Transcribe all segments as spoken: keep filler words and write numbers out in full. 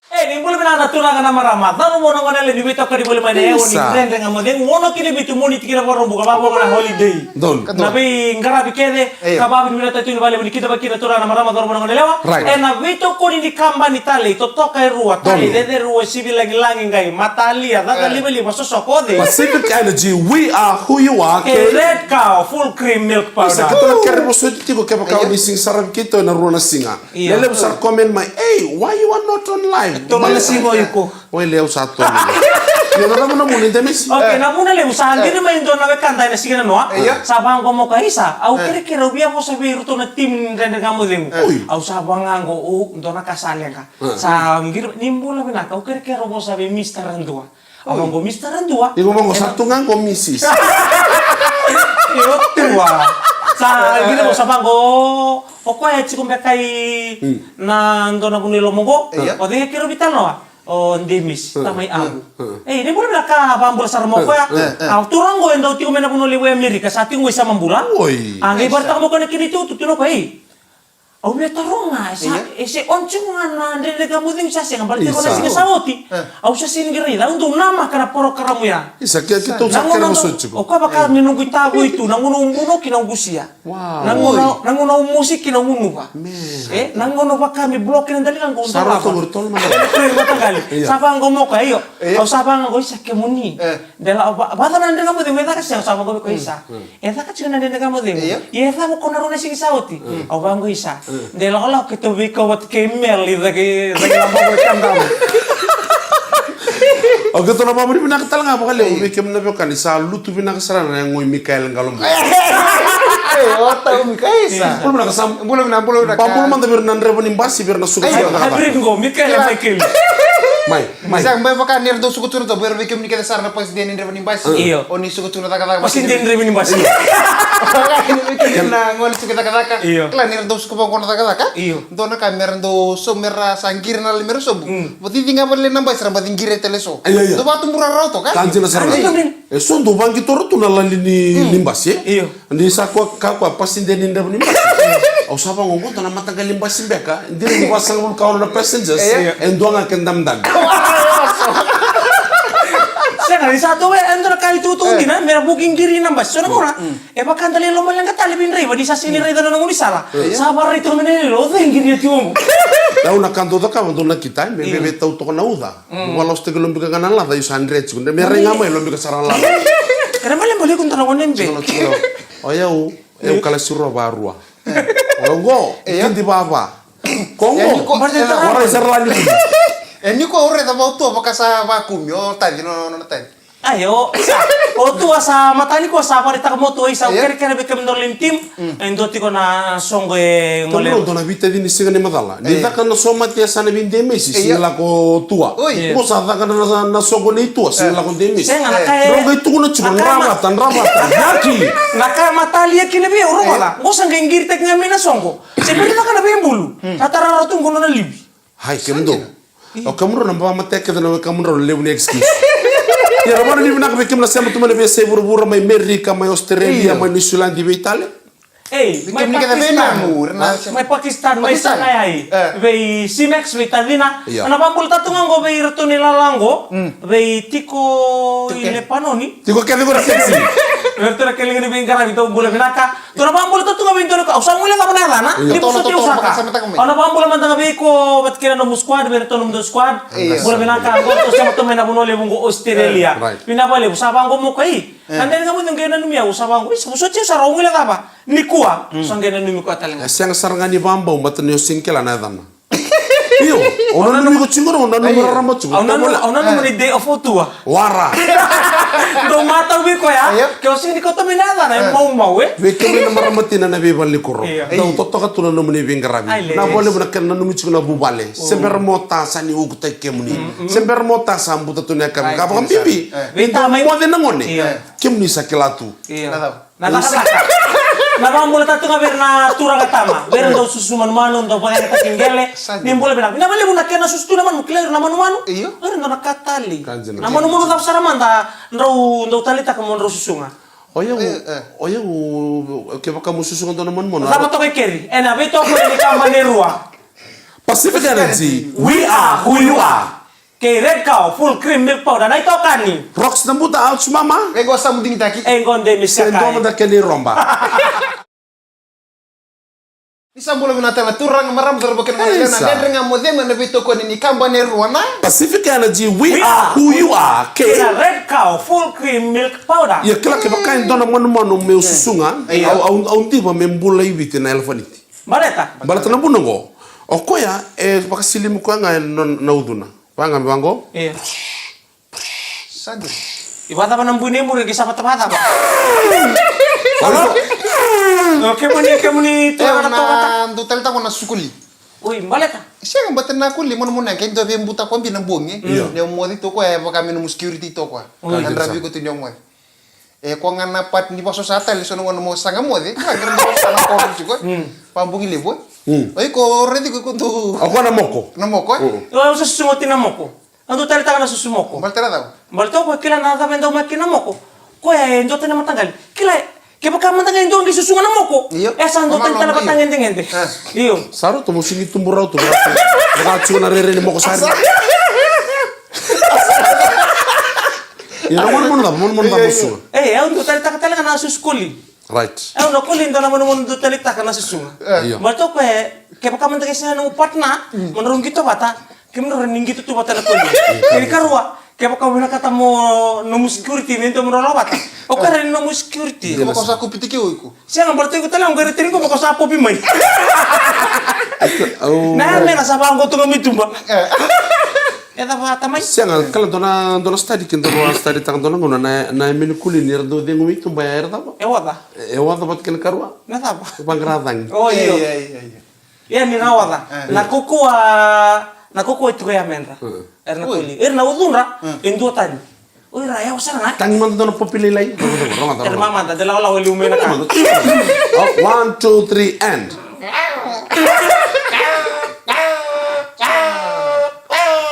E, ni bula vinaka na turaga na marama. Cauravou, na gone yalewa, ni veitokoni voli mai na yau ni Dredre Ga Mo Cegu. Ono ki na vitu, Moniti ki na Vakaraubuka, vavoka na holiday. Donu. Na veiqaravi kece, ka vakavinavinaka tu vakalevu ni kidavaki na turaga na marama, cauravou, na gone yalewa. Right. E na veitokoni ni kabani talei, totoka e rua, talei cecere rua, sivi lagilagi qai matalia, caka livaliva, sosoko, o cei? Pacific Energy, we are who you are. E Red Cow, full cream milk powder. Isa, keitou na kere vosoti tiko kevaka o ni sega ni saravi keitou ena rua na siga. Io. Lelevu sara comment mai, "Hey, why you are not on live?" Tolu na siga o iko. Oi, levu sa tolu. Io, na cava na vuna, Demesi? Okay, na vuna levu sa qiri mai e dua na wekada ena siga nanoa. Io. Sa vaqo mai o koya, "Isa, au kerekere au via vosa vei iratou na team ni Dredre Ga Mo Cegu." Oi. Au sa vaqo, o, dua na ka sa leqa. Sa qiri, "Ni bula vinaka, au kerekere au vosa vei Mister Radua." Au vaqo, "Mister Radua." Iko vaqo, "Sa tu ga qo, Missus." Io, tua. Sa qiri, au sa vaqo, "O koya e tiko beka i na dua na vanua i loma qo? Io. O cei e keirau veitalanoa?" "O Demesi, tamai Abu." "Ei, ni bula vinaka, vakabula sara mai o koya." A turaga qo e dau tiko mai na vanua levu e Amerika, sa tiko qo i Samabula. Oi. A qai vakaraitaka mai o koya na kena itukutuku, tukuna o koya, "Ei, au via taroga, e sa, e se on tiko ga na Dredre Ga Mo Cegu, sa sega, baleta tiko na siga sa oti. Au sa sega ni qai raica, au dau namaka na porokaramu ya." Isa, ke, keitou sa kere vosoti tiko. O koya vaka me noqu itavoi tu, na gauna au bunoki, na gusia. Wow. Na gauna, na gauna au mosi ki na gunuva. Man. E, na gauna vaka me bloki na daliga qo, sa dolavi. Tolu mada. E, e, mataqali. Io. Sa vaqo mai o koya, io. Io. Au sa vaqo, "Isa, kemuni." E. Dela, va, vacava na Dredre Ga Mo Cegu e caka, se au sa vaqo vei koya, "Isa. E caka tiko na Dredre Ga Mo Cegu." Io. Ia e cava ko na rua na siga sa oti? Au vaqo, "Isa. Dela, o lako keitou veikau vata kei Mel i cake, cake na bako e kadamu." O keitou na vakavinavinaka tale ga vakalevu vei kemuni na veiwekani, sa lutu vinaka sara na yago i Mikaele Qalobuka. E, o tau Mikaele sa. Bula vinaka Sam. Bula vinaka, bula vinaka. Vakabula mada vei ira na draiva ni basi, vei ira na suka tiko na cakacaka. Hybrid qo, Mikaele, Mikaele. Mai, mai. Sa mai vaka ni ra dau suka tu na, vei ira, vei kemuni kece sara na passenger ni draiva ni basi. Io. O ni suka tu na cakacaka. Passenger ni draiva ni basi. Vaka ni vei kemuni na gone suka cakacaka. Io. Kila ni ra dau suka vaqo na cakacaka. Io. Dua na ka me ra dau so, me ra sa qiri na lai me ra sobu. Vacici ga vale na basi, ra baci qiri tale so. Io, io. Dau vakatubura rawa toka. Ka dina sara. Io. E so dau vaqitora tu na lali ni, ni basi, e? Io. Ni sa kua, ka kua passenger ni draiva ni basi. Au sa vaqo, qo dua na mataqali basi beka. Dina ni vasagavulu ka ono na passengers. Io. E dua ga ke dabedabe. Sega, ni sa tu e, e dua na ka itukutuku dina, me ra vuki qiri na basi. So na gauna, e vaka da lai lomaleqa tale vei draiva, ni sa sega ni raica na nona gaunisala. Sa vakaraica toka mai na lelevu, o cei qiri e tiko qo? Au na ka dau cakava, dau nakita, me veve tau toka na uca. Vakalasutaki lobika ga na laca, io sa dre tiko. Me rai ga mai, lobika sara na laca. Era male bale iko dua na gone be. Tiko, tiko. O yau, e au kalasi rua va rua. O yau qo, e didi vava. Ko qo, warai sara la ni kumi. E ni ko au raica vautua vaka sa vakumi, o taci, no, no, no taci. Ai, o, sa, o tua sa matani ko sa vakaraitaka mo tua, isa, au kerekere vei kemudou lewe ni team. E dua tiko na soqo e gole. Dua na veitacini siga ni macala. Ni caka na so mate yasana vei Demesi, sega ni lako tua. Mo sa caka na, na, na soqo nei tua, sega ni lako Demesi. Sega na ka e. Drau qai tukuna tiko, dra vata, dra vata. Yaki. Na ka e matalia kina vei au, rogoca. Qo sa qai qiritaki ga mai na soqo. Se bera ni caka na veibulu. Sa tara rawa tu qo nona livi. Hai, kemudou. O kemudrau na vakamatei kece na wekamudrau na levu ni excuse. Ia, na vakanuinui vinaka vei kemuni na sema tu mai na veiyasai vuravura, mai Merika, mai Australia, mai Niusiladi, vei tale. Ei, mai Pakistan, mai Pakistan, mai Shanghai, vei Simex, vei tacina. Ia. Na vakabula tatu ga qo vei iratou na ilala qo, vei Tiko i Lepanoni. Tiko kece qori sexy. Vei iratou na keliga ni veiqaravi, dou bula vinaka. Dou na vakabula tatu ga vei dou na ka, au sa guilecava na yacana, ni vosoti au saka. Au na vakabula mada ga vei iko vata kei na nomu squad, vei iratou na nomudou squad. Bula vinaka, qo tou sema tu mai na vanua levu qo Australia. Vinaka vakalevu, sa vaqo mo kai. Na dela ga mo qai nanumi au, sa vaqo, isa, vosoti au sara, au guilecava. Nikua, sa qai nanumi koya tale ga. E sega sara ga ni vabau, baleta ni o sega ni kila na yacana. Io, au nanumi iko tiko, au nanumi rarama tiko. Au nanumi, au nanumi ni day off o tua. Wara. Dou matau vei koya, ke o sega ni kauta mai na yacana, e maumau, e? Vei kemuni na marama tina na veivalenikoroi. Dou totoka tu na nomuni veiqaravi. Na vale vuna kena nanumi tiko na vuvale. Se bera mo ta sa ni ukutaki kemuni. Se bera mo ta sa buta tu na yakavi. Ka vakabibi. Ni dou moce na gone. Kemuni sa kila tu. Na cakacaka. Na vakabula tatu ga vei ira na turaga tama, vei ira dau susu manumanu, dau vakayagataki qele. Ni bula vinaka. Vinaka vakalevu na kena susu tu na manu, kila ira na manumanu. Io. Ira dau na ka talei. Na manumanu cava sara mada drau dau taleitaka mo drau susuga? O yau, o yau, kevaka mo susuga dua na manumanu. Cava toka e keri? Ena veitokoni ni kabani e rua. Pacific Energy, we are who you are. Kei Red Cow, full cream milk powder, na itokani. Rocks na buta, ouch mama. E qo sa mudigitaki. E qo de mi se doma da kena iroba. Ni sa bula vinaka tale na turaga, marama, cauravou kei na gone yalewa, na dredre ga mo cegu ena veitokoni ni kabani e rua na Pacific Energy, we are who you are, kei na Red Cow full cream milk powder. Ia kila kevaka e dua na manumanu meu susuga, au, au, au diva me bula i Viti na elefaniti. Baleta? Baleta na vuna oqo. O koya e vakasilimi koya ga ena nona, na ucuna. Vaka ga me vaqo. Ia. Sa dina. I vakacava na bui nei muri, qai sa vata vakacava. Alo? O kemuni, kemuni tu. E, na, na dau taleitaka na susu koli. Oi, baleta? Sega, baleta na koli, mona mona, qai dau via buta ko bi na bogi. Io. Ni o moce tu koya, e vaka me nomu security tu koya. Oi. Na dravi ko tu ni o moce. E, ko ga na part ni vasosa tale, so na gauna mo saga moce, ka qai dau sa na kovu tiko. Mm. Pa bogi levu. Mm. Oi, ko raici ko, ko dau. O koya na moko. Na moko, e? Mm. O, au sa susuga oti na moko. Au dau taleitaka na susu moko. Baleta na cava? Baleta o koya kila na cava e dau mai kina moko. Koya e dua tani na mataqali. Kila, kevaka mada ga e dua qai susuga na moko. Io. E sa dua tani tale vata gedegede. A. Io. Sa rauta mo sigi tubu rau tu. Vaka tiko na rere ni moko sari. Ia na manumanu cava, manumanu cava mo susuga? E, au dau taleitaka tale ga na susu koli. Right. Au na koli dua na manumanu dau taleitaka na susuga. Io. Baleta o koya, kevaka mada ga e sega na nomu partner, mo drau qito vata, kemudrau ni qito tu vata na koli. Kena ikarua, kevaka o vinakata mo nomu security, me dua mo drau lako vata. O koya ni nomu security. Kevaka o sa kupiti ke o iko. Sega, baleta o iko tale o qai raica ni ko vaka o sa popi mai. Au. Na yamena sa vaqo tu ga mai tuba. E. E cava tamai? Sega, kala dua na, dua na study, ke dua na study taka dua na gauna, na, na yameni koli ni era dau cegu mai tuba ya era cava? E oca. E oca vata kei na karua. Na cava? Vaqara cagi. O, io. Ia, ia, ia, ia. Ia ni na oca. E. Na kaukaua, na kaukaua e tiko e yamedra. E. Era na koli. Era na ucudra, e dua tani. O ira, e oca sara ga. Tagi mada dua na popi lailai. Rogoca, rogoca, rogoca. Era mamada, de lawalawa e liu mai na ka. Oh, one, two, three, and.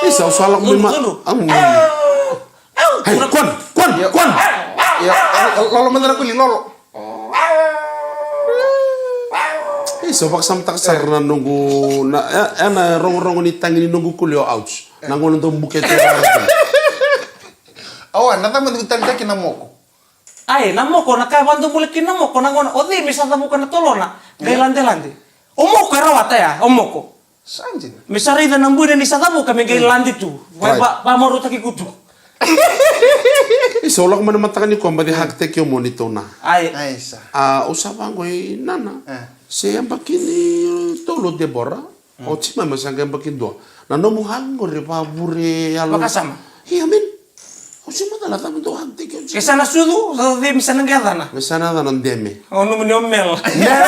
Isa, au sa lako mai ma-, au. Hey, kwan, kwan, kwan. Ia, lolo mada na koli, lolo. Isa, au vakasamataka sara na noqu, na, e, e na rogorogo ni tagi ni noqu koli, o ouch. Na gauna dau bukete. Awa, na cava dau taleitaki na moko? Ai, na moko, na ka e vakadomobula kina na moko, na gauna o cei me sa cavuka na tolona, qai ladelade. O moko e rawata ya, o moko. Sa dina. Me sa raica na buina ni sa cavuka, me qai lade tu. Right. Va, va, vamarautaki iko tu. Isa, au lako mai na mataka nikua, baci hug teki au mo ni tauna. Ai. Ai, sa. A, au sa vaqo i nana. E. Se yabaki ni tolu o Debora. O Jimama sa qai yabaki dua. Na nomu hug qori e vavure yalo. Vakasama. Ia, man. Au se macala cava dau hug teki au. Ke sa na sucu, sa cei me sa na qai yacana? Me sa na yacana o Deme. O nomuni o Mel. Mel.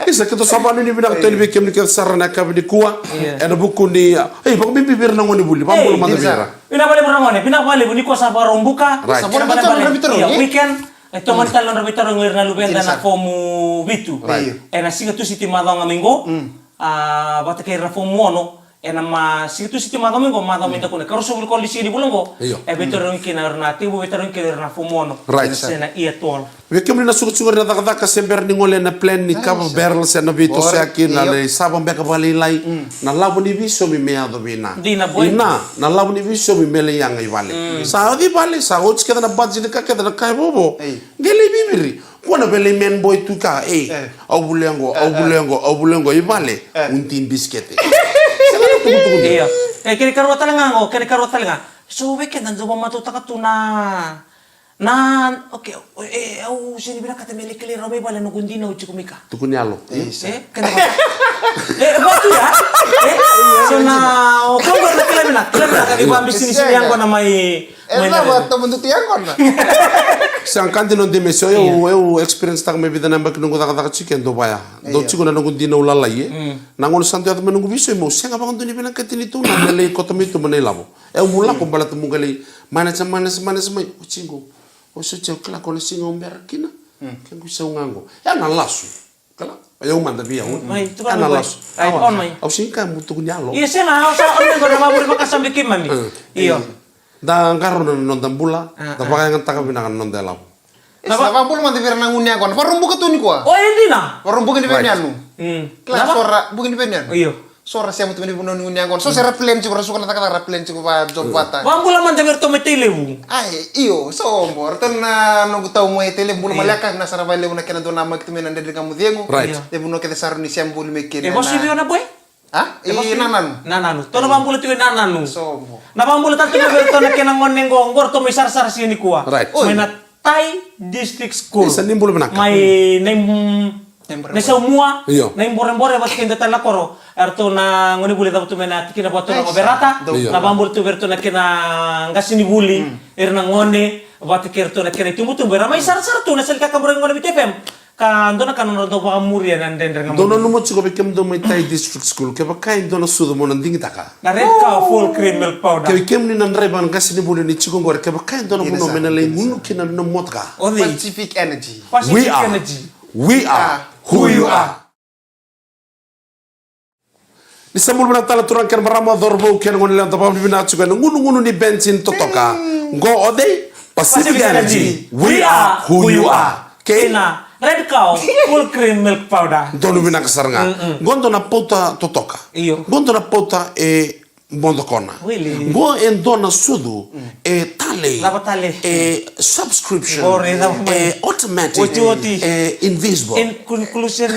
Isa, keitou sa vanuinui vinaka tu yani vei kemuni kece sara na yakavi nikua. Ia. Ena vuku ni, ei, vakabibi vei ira na gonevuli. Vakabula mada vei ira. Vinaka vakalevu na gone, vinaka vakalevu nikua sa Vakaraubuka. Right. Sa Vakaraubuka, ena balebale. Ia, weekend. E tomani tale na nodra veitarogi o ira na luveda na fomu vitu. Right. Ena siga Tusiti macawa ga mai qo. Mm. A, vata kei ira na fomu ono, ena ma, siga Tusiti macawa mai qo, macawa mai dakuna. Ka ruasagavulu ka walu ni siga ni vula qo, io, e veitarogi kina o ira na, tekivu veitarogi kina o ira na fomu ono. Right. Se na year twelve. Vei kemuni na sukusuku ira na cakacaka se bera ni gole ena plan ni cover barrel se na veitosoyaki, na lai sava beka vakalailai, na lavo ni veisaumi me yaco vei na. Dina boy. Ina, na lavo ni veisaumi me lai yaga i vale. Mm. Sa yaco i vale, sa oti kece na budget ni ka kece na ka e vovo. Ei. Qai lai viviri. Kua na vei lai man boy tu ka, ei. Eh. Au vule qo, au vule qo, au vule qo, i vale. Eh. Un tin bisikete. Sega na tukutuku ni. Io. E, kena ikarua tale ga qo, kena ikarua tale ga. So, vei keda dau vakamatautaka tu na, na, okay, e, au sega ni vinakata me lai kilai rawa mai vale noqu dina au tiko mai ka. Tukuni yalo. E, kena vaka. E, vatu ya. E, so na, o koya na kila vinaka, kila vinaka, ni vakabisinisi ni yaqona mai. E cava, tamudutu yaqona. Sa qai dina o Deme, so au, au experience taka mai vica na yabaki noqu cakacaka tiko e Dovaya. Dau tiko na noqu dina au lalai, e. Mm. Na gauna sa dau yaco mai noqu veisaumi, au sega vakadua ni vinakati ni tou na me lai koto mai tu mai na ilavo. E au mu lako baleta mu qai lai manage, manage, manage mai. O tiko. O so tiko, kila ko na siga au bera kina. Mm. Ke qu sau ga qo. E na lasu. Kala, o yau mada vei au. Mai, tukuna mai. Ana lasu. Ai, on mai. Au sega ni kaya mo tukuni yalo. Io, sega, au sa on mai qo na vavure vakasabi keimami. Io. Da qarauna na noda bula, da vakayagataka vinaka na noda yalava. Sa vakabula mada vei ira na gunu yaqona. Vakarau buka tu nikua. O, e dina. Vakarau buka ni veiyanuyanu. Kila, so ra buka ni veiyanuyanu. Io. So ra sema tu mai na vanua ni gunu yaqona. So se ra plan tiko, ra suka na cakacaka, ra plan tiko va job vata. Vabula mada vei ratou mai Tailevu. Ai, io, so bo, ratou na noqu tau mai Tailevu, bula maleka, na sara valevu na kena dua na maki tu mai na Dredre Ga Mo Cegu. Right. Io. E vanua kece sara ni sema voli mai kina. E vasu i vei o na boy? A? E vasu i Nananu. Nananu. Tou na vabula tiko i Nananu. So bo. Na vabula tale tu mai vei ratou na kena gone qo, qo ratou mai sarasara siga nikua. Right. Mai na Tai District School. Isa, ni bula vinaka. Mai na im- Naisaumua, io. Naiborebore vata kei dua tale na koro. Eratou na gonevuli e cava tu mai na tikina vata na Goverata. Io. Na vabula tu vei ratou na kena qasenivuli, era na gone vata kei ratou na kena itubutubu. Era mai sarasara tu na sali kakaburaki gona vei T F M. Ka dua na ka nodra dau vakamuria na Dredre Ga Mo Cegu. Dou nanuma tiko vei kemudou mai Tai District School, kevaka e dua na sucu mo na digitaka. Na Red Cow full cream milk powder. Kei kemuni na draiva na qasenivuli ni tiko qori, kevaka e dua na vanua me na lai gunu kina na nomu motoka. O cei? Pacific Energy. Pacific Energy. We are who you are. Ni sa bula vinaka tale turaga kei na marama, cauravou kei na goneyalewa, da vakavinavinaka tiko ena gunugunu ni bench ni totoka. Qo o cei? Pacific Energy. We are who you are. Kei na Red Cow full cream milk powder. Donu vinaka sara ga. Qo dua na pauta totoka. Io. Qo dua na pauta e bodo kona. Really? Qo e dua na sucu e talei. Cava talei? E subscription. Qori, cava mai? E automatic. Oti, oti. E invisible. In conclusion.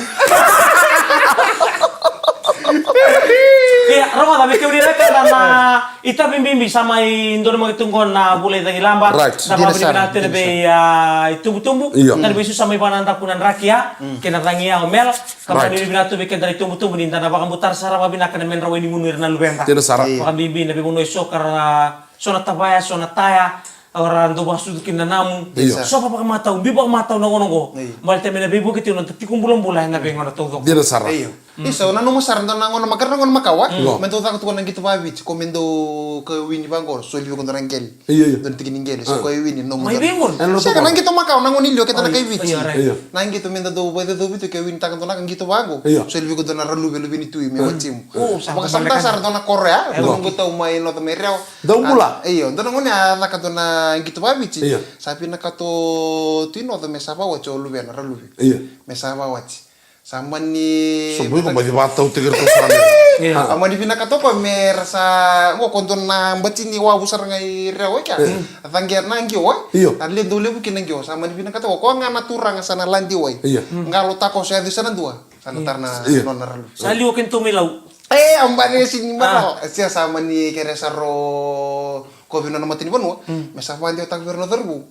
Ia, rogoca, vei kemuni na ka na itavi bibi sa mai donumaki tu qo na vula i cagilaba. Right. Na vakavinavinaka tale vei a itubutubu. Io. Tale vei su sa mai vakanadaku na draki ya kei na cagi ya o Mel. Ka mani vinaka tu vei keda na itubutubu ni da na vakabutara sara vakavinaka na medra wai ni gunu ira na luveda. Dina sara. Vakabibi na veivanua e so ka ra so na tavaya, so na taya, o ra dau vakasucu kina na namu. Io. So vakamatau, biu vakamatau na gauna oqo. Io. Baleta me na veivuke tiko na noda tiko bulabula ena veigauna taucoko. Dina sara. Io. Isa, o nanuma sara dua na gauna makawa, gauna makawa. Me dau caka tu na qito vakaviti, ko me dau ka wini vaqo, soli vei ko dua na qele. Io, io. Dua na tiki ni qele, so ko e wini, nomu. Mai vei gona? Sega, na qito makawa, na gauna i liu keda na kai Viti. Io, right. Io. Na qito me da dau vakacaucavi tu ke winitaka dua na ka qito vaqo. Io. Soli vei ko dua na raluve, luve ni tui me wajimu. O, sa vakasama sara dua na koro ya, dua na qito mai North mai Rewa. Dau bula. Io, dua na gauna a caka dua na qito vakaviti. Io. Sa vinakata o tui North me sa vawati o luvena, raluve. Io. Me sa vawati. Sa mani. So boi ko baci vatau tiko ratou sara mai. Io. A mani vinakata ko me ra sa, qo ko dua na bati ni wavu sara ga i Rewa kea. A caqe na qio, e? Io. A le dau levu kina qio, sa mani vinakata ko, ko ga na turaga sa na ladi wai. Io. Qalo takoso yaco sa na dua. Sa na tara na nona ralu. Sa liwa kena tou mai Lau. E, a bani sini mano. Sia sa mani kere sa ro ko vei nona matanivanua. Me sa vadiwataka vei ira na cauravou.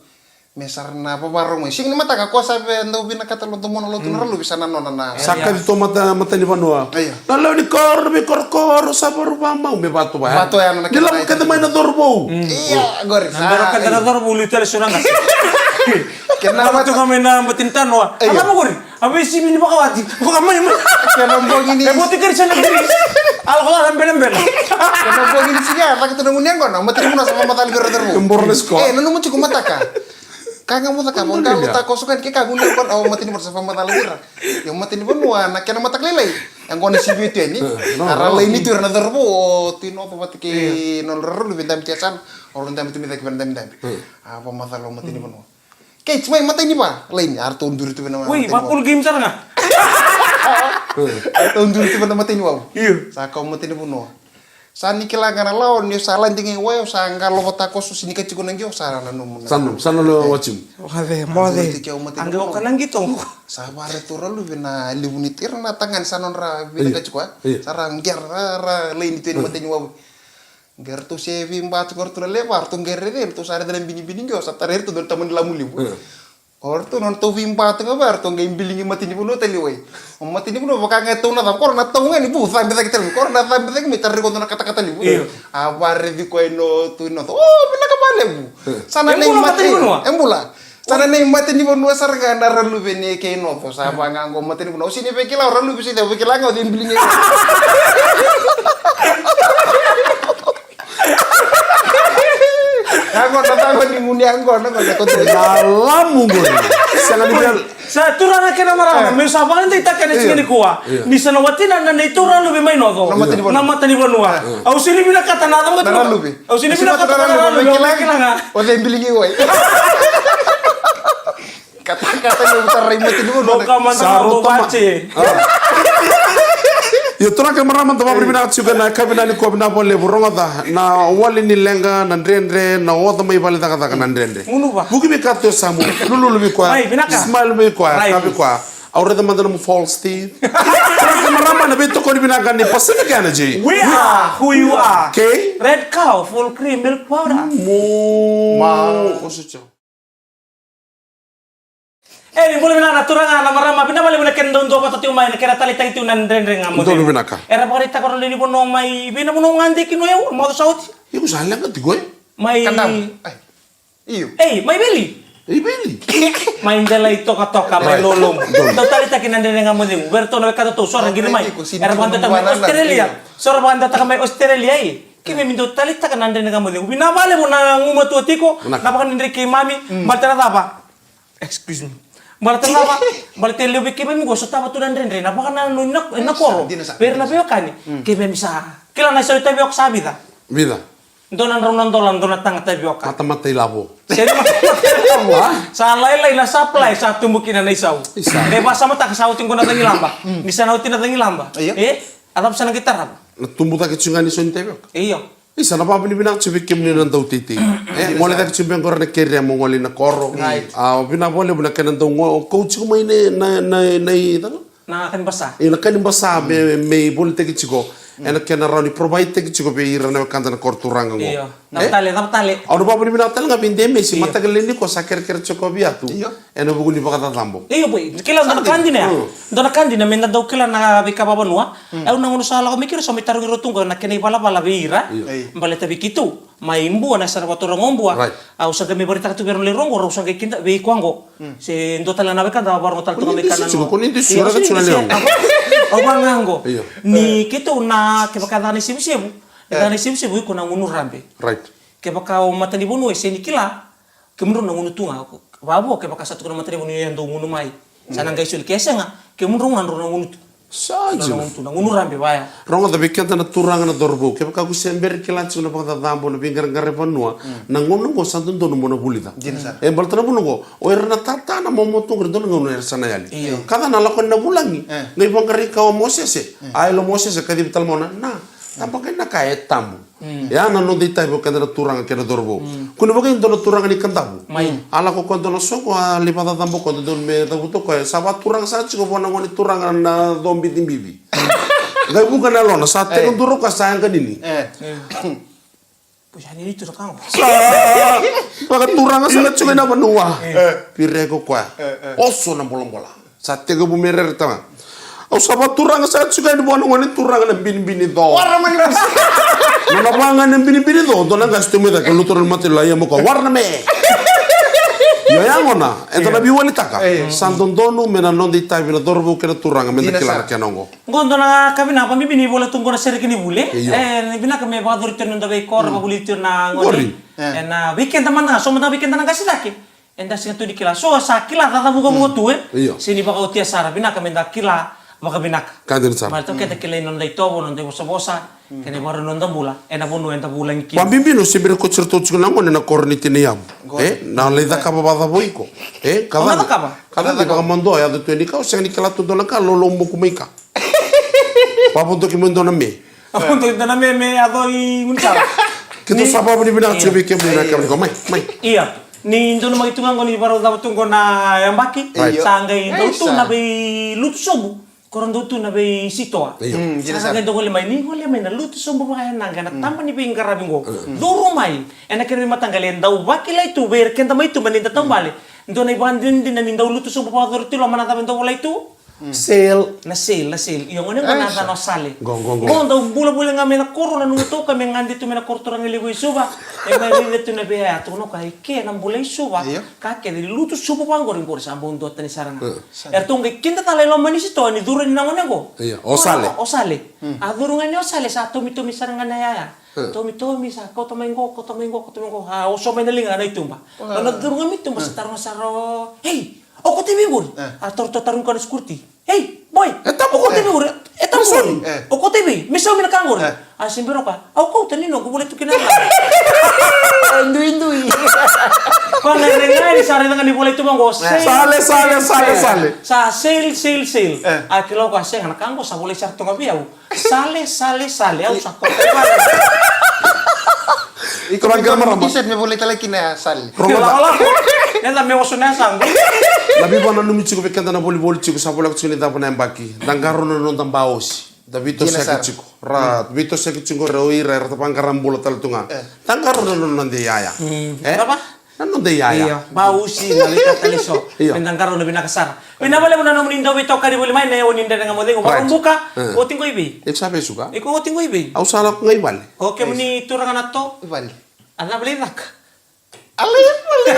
Me sa ra na vavarau mai. Siga ni mataka ko sa via dau vinakata lo domona lotu na raluve sa na nona na. Sa kaci to mata, matanivanua. Io. Na lewe ni koro, na veikorokoro, sa varu vamau me vatu vaya. Vatu vaya na kena. Ni lako kece mai na cauravou. Io, qori sa. Na bero kece na cauravou, liu tale so na qase. Kena vatu ga mai na matanivanua. Io. Ala mo qori. A veisivi ni vakawati. Vakamai mai. Kena bogi ni. E voti kari sa na kiri. Ala ko ala belebele. Kena bogi ni siga, caka tu na gunu yaqona, matanivanua sa vakamacala vei ira na cauravou. E boro na sikoa. E, nanuma tiko mataka. Ka ga mo cakava, qalo takoso ga ni ke ka gunu yaqona, o matanivanua sa vakamacala vei ira. Io matanivanua na kena mataka lailai. Yaqona sivi tu yani. A ra laini tu ira na cauravou, o tui North vata kei nodra raluve dabe tu yasana, o ra dabe tu mai cake vei na dabedabe. A vakamacala o matanivanua. Kei, tsi mai matai ni va, laini, a ratou duri tu vei na matai ni va. Ui, va full game sara ga. A ratou duri tu vei na matai ni va. Io. Sa kau matai ni vanua. Sa ni kila ga na lawa, ni sa ladi ga i wai, sa qalo vata koso, sini ka tiko na qio, sa na nomu na. Sa nomu, sa na lo wajimu. Moce, moce. Duri tu keu matai ni vanua. Sa vare tu raluve na levu ni tira na tagane, sa nodra vinaka tiko, e? Io. Sa ra qera, ra, ra, laini tu ni matai ni va. Qai ratou se veiba tu ga ratou na lewe va, ratou qai raica, ratou sa raica na binibini qo, sa tarai ratou dua na tamani lamu levu. O ratou na nodratou veiba tu ga va, ratou qai biligi matanivanua tale i wai. O matanivanua vaka ga e tau na cava, ko ra na tau ga ni bu, cabe cake tale, ko ra na cabe cake mai, tarai ko dua na katakata levu. A varaici koya no tu i North. O, vinaka valevu. Sa na nei matanivanua. E bula. Sa na nei matanivanua sara ga na raluve nei kei North, sa va ga qo matanivanua. O sini vei kila o raluve, sini vei kila ga o cei biligi. Qo na cava ni gunu yaqona, qo na koto. Na lamu qo. Sega ni vei. Sa turaga kei na marama, me sa vakadeitaka ena siga nikua. Ni sa na watina na neitou raluve mai North. Na matanivanua. Au sini vinakata na cava. Au sini vinakata na raluve, vei kila ga. O cei biligi wai. Katakata ni uta rai mati ni uta. Boka mada sa rota ma. Io, turaga kei marama, da vakavinavinaka tiko ena yakavi nikua, vinaka vakalevu. Rogoca, na wali ni leqa na dredre, na oca mai vale cakacaka na dredre. Gunuva. Vuki vei ka tu e yasamu, lululu vei koya. Mai, vinaka. Smile vei koya, right. Ka vei koya. Au raica mada na nomu false teeth. Turaga kei marama, na veitokoni vinaka ni Pacific Energy. We are who you are. Okay. Red cow, full cream milk powder. Mo. Ma. Oso tio. E, ni bula vinaka na turaga, na marama, vinaka vakalevu na kena dau duavata tiko mai, na kena taleitaki tiko na Dredre Ga Mo Cegu. Donu vinaka. Era vakaraitaka na lewe ni vanua mai vei na vanua ga dei kina o yau, macawa sa oti. Iko sa leqa tiko, e? Mai. Kadavu. Ai. Io. Ei, mai Veli. Ei, Veli. Mai Delai Tokatoka, mai Lolobu. Donu. Dau taleitaki na Dredre Ga Mo Cegu. Vei iratou na wekadatou, so era qiri mai. Era vakadewataka mai Australia. So era vakadewataka mai Australia, e. Keimami dau taleitaka na Dredre Ga Mo Cegu. Vinaka vakalevu na gumatua tiko, na vakadredrei keimami, baleta na cava? Excuse me. Baleta na cava? Baleta e levu vei keimami qo sotava tu na dredre, na vakanananu na, na koro. Vei ira na veiwekani. Keimami sa kila na isau ni tavioka sa vica. Vica. Dua na drau na dola, dua na taga tavioka. Matamata ilavo. Sega ni matamata ilavo. Sa lailai na supply, sa tubu kina na isau. Isa. E vakasamataka sa oti qo na cagilaba. Ni sa na oti na cagilaba. Io. E? A cava sa na qai tarava? Na tubu cake tiko ga ni isau ni tavioka. Io. Isa, na vakavinavinaka tiko vei kemuni na dau teitei. E, gole cake tiko beka qori na keria mo gole na koro. Right. A, vinaka vakalevu na kena dau go, kau tiko mai na, na, na, na, na, Na ka ni basa. Io, na ka ni basa me, me volitaki tiko. Ena kena rawa ni provide taki tiko vei ira na wekada na koro turaga qo. Io. Cava tale, cava tale. Au na vakavinavinaka tale ga vei Demesi, mataka lailai nikua sa kerekere tiko vei Atu. Io. Ena vuku ni vakacacabo. Io, boy. Kila dua na ka dina ya. Dua na ka dina me da dau kila na veika vakavanua. Au na gauna sa lako mai kina, sa mai tarogi rau tu qo na kena ivalavala vei ira. Io. Baleta vei keitou. Mai Bua na yasana vakaturaga o Bua. Right. Au sa qai mai vakaraitaka tu vei ira na lewe rua qo, rau sa qai kida vei koya qo. Se dua tale na wekada a vakarogo tale tu ga mai kana. Ko ni dusi tiko, ko ni dusi tiko, au vaka ga qo. Io. Ni keitou na, kevaka e ca na isevusevu, e ca na isevusevu, iko na gunu rabe. Right. Kevaka o matanivanua e sega ni kila, kemudrau na gunu tu ga. Vavo, kevaka sa tukuna na matanivanua e dau gunu mai. Sa na qai soli, ke sega, kemudrau ga drau na gunu tu. Sa dina. Na gunu rabe vaya. Rogoca, vei keda na turaga, na cauravou, kevaka ko se bera ni kila tiko na vakacacabo, na veiqaraqara e vanua, na gauna oqo sa dodonu mo na vulica. Dina sara. E baleta na vuna oqo, o ira na tata, na momo tu qori, dua na gauna era sa na yali. Io. Ka ca na lako yani na vulagi. E. Qai vaqarai ka o Mosese. E. A yalo Mosese, kacivi tale mai o na, na, tabaka na ka e tabu. Mm. Ya na noda itavi o keda na turaga kei na cauravou. Mm. Kua ni vaka e dua na turaga ni Kadavu. Mai. A lako koya dua na soqo, a lai vakacacabo koya, dodonu me cavuta o koya. Sa vakaturaga sara tiko vua na gone turaga na co bicibici. Qai vuka na yalona, sa teke duru o koya, sa yaganini. E. Poisa ni litu na kago. Sa vakaturaga sara tiko ena vanua. E. Pireko koya. E, e. Oso na bolabola. Sa tekivu me rere tale ga. Au sa vakaturaga sara tiko yani vua na gone turaga na binibini co. Wara mai ni musi. Nona vaga na binibini co, dua na qase tu mai cake, lutu na mata, lai ia mo koya, wara na me. Io, ya gona, eda na veiwalitaka. Sa dodonu me na noda itavi na cauravou kei na turaga, me da kila na kena oqo. Qo dua na ka vinaka, vakabibi ni vola tu qo na sereki ni vuli. Io. E, ni vinaka me vakacori tu na noda veikoro, vakavuli tu na gone. Ena vei keda mada ga, so mada ga vei keda na qase cake. Eda sega tu ni kila. So sa kila, caca vukavuka tu, e? Io. Sega ni vakaotia sara, vinaka me da kila vakavinaka. Ka dina sara. Baleta o keda kilai na noda itovo, na noda ivosavosa, kei na ivakarau ni noda bula ena vanua eda vulagi kina. Vakabibi ni o se bera ni kauti iratou tiko na gone na koro ni tinai yavu. E? Na lai cakava vakacava o iko. E? Ka cava? Ka cava ni vakamadoa, yaco tu yani ka, o sega ni kila tu dua na ka, lolo moku mai ka. Vakavodoki mai dua na me. Vakavodoki dua na me, me yaco i gunisala. Keitou sa vakavinavinaka tiko vei kemuni na kemuni ko mai, mai. Ia. Ni donumaki tu ga qo ni vakarau cava tu qo na yabaki. Right. Sa qai dau tu na veilutu sobu. Ko ra dau tu na veisitoa. Io. Sa qai dau gole mai, ni gole mai na lutu sobu vakayaga, na taba ni veiqaravi qo. Curu mai ena kena veimataqali, e dau vakilai tu vei ira keda mai tuba ni da taubale. Dua na ivakadinadina ni dau lutu sobu vakayacori tu i loma, na cava e dau volai tu? Sale. Na sale, na sale. Io, gone qo na yacana o Sale. Qo, qo, qo. Qo dau bulabula ga mai na koro, na nona toka me gade tu mai na koro turaga levu e Suva. E mai raica tu na vei yaya, tukuna o koya, e ke na bula i Suva. Io. Ka kece ni lutu sobu vaqori, qori sa bau duatani sara ga. Eratou qai kida tale i loma ni sitoa ni curu yani na gone qo. Io, o Sale. O Sale. A curu ga yani o Sale, sa tomitomi sara ga na yaya. Tomitomi, sa kauta mai qo, kauta mai qo, kauta mai qo. A oso mai na liga na ituba. Nona curu ga mai tuba, sa taroga sara o, ei, o kauta i vei qori? A tarotarogi koya na security. Ei, boy, o kauta i vei qori? E tabu qori. O kauta i vei? Me saumi na ka qori. A se bera o koya, au kauta ni noqu, volai tu kina. Duidui. Ko na rega ni sa rega ni volai tu vaqo. Sale, sale, sale, sale. Sa sale, sale, sale. A kila ko a sega na ka qo sa volai sara tu ga vei au. Sale, sale, sale. Au sa toka i vale. Iko na qara marama. T-shirt me volai tale kina ya sale. Rogoca. Lako, lako. Eda me oso na yasa qo. Na veivakananumi tiko vei keda na volivoli tiko sa voleka tiko ni cava na yabaki. Da qarauna na noda baosi. Da veitosoyaki tiko. Ra veitosoyaki tiko ra o ira era ta vaqara bula tale tu ga. Da qarauna na noda iyaya. E? Na noda iyaya. Io, bausi na veika tale so. Io. Me da qarauna vinaka sara. Vinaka vakalevu na nomuni dau veitokani voli mai na yawa ni Dredre Ga Mo Cegu. Right. Vakabuka, oti qo i vei? Iko sa vesuka? Iko oti qo i vei? Au sa lako ga i vale. O kemuni turaga na to? I vale. A cava lai caka? A lai vale.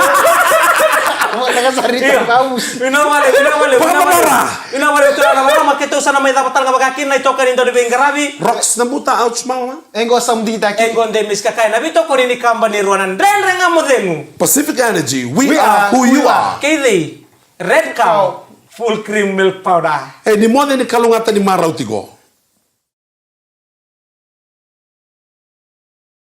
Vinaka sara i ta bausi. Vinaka vakalevu, vinaka vakalevu, vinaka vakalevu. Vinaka vakalevu turaga na marama, keitou sa na mai cava tale ga vaka kina na itokani dau ni veiqaravi. Rocks na buta, ouch mama. E qo sa muduki taki. E qo de miska kai na veitokoni ni kabani rua na Dredre Ga Mo Cegu. Pacific Energy, we are who you are. Kei cei? Red Cow, full cream milk powder. E ni moce ni kalougata ni marau tiko.